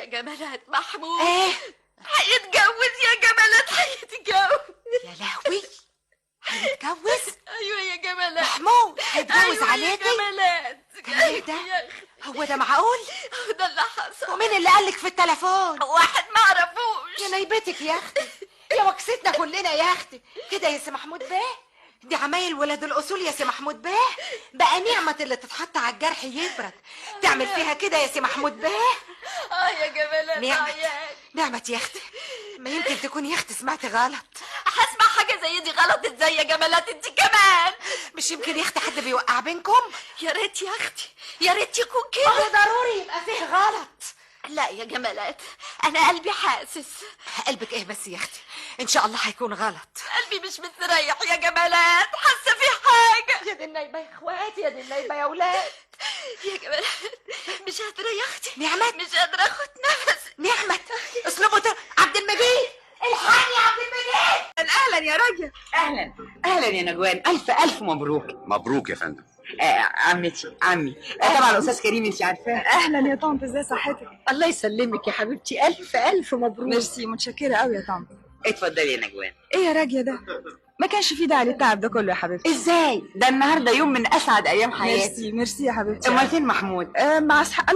جمالات، محمود ايه؟ هيتجوز يا جمالات، هيتجوز. يا لهوي، هيتجوز؟ ايوه يا جمالات. محمود هيتجوز أيوة يا عليكي؟ جمالات. كان ايه ده؟ يا أختي، هو ده معقول؟ هو ده اللي حصل. ومين اللي قالك في التليفون؟ واحد ما اعرفوش. يا نيبتك يا اختي، يا وكستنا كلنا يا اختي. كده يا سي محمود بيه؟ دي عمايل ولاد الاصول يا سي محمود بيه. بقى نعمة اللي تتحط على الجرح يبرد، تعمل فيها كده يا سي محمود بيه؟ اه يا جمالات. نعمة. اه يا نعمة يا اختي، ما يمكن تكون يا اختي سمعتي غلط. هسمع حاجة زي دي غلط ازاي يا جمالات؟ انت كمان مش يمكن يا اختي حد بيوقع بينكم؟ يا ريت يا اختي، يا ريت يكون كده. هو ضروري يبقى فيه غلط. لا يا جمالات، انا قلبي حاسس. قلبك ايه بس يا اختي؟ ان شاء الله هيكون غلط. قلبي مش مستريح يا جمالات، حاسه في حاجة. يا دي النايبه يا اخواتي، يا دي النايبه يا اولاد. يا جمالات مش قادرة يا اختي. نعمت. مش قادرة اخد نفسي. نعمت، اسلوبه عبد المجيد، الحقني يا عبد المجيد. اهلا يا راجل. اهلا اهلا يا نجوان، الف الف مبروك. مبروك يا فندم. عمتي، عمي، طبعا الاستاذ كريم انت عارفاه. اهلا يا طنط، ازي صحتك؟ الله يسلمك يا حبيبتي، الف الف مبروك. ميرسي، متشكره قوي يا طنط. اتفضلي يا نجوان. ايه يا راجيه ده؟ ما كانش في داعي للتعب ده كله يا حبيبتي. ازاي؟ ده النهارده يوم من اسعد ايام حياتي. ميرسي ميرسي يا حبيبتي. امال فين محمود؟ مع اصحاب.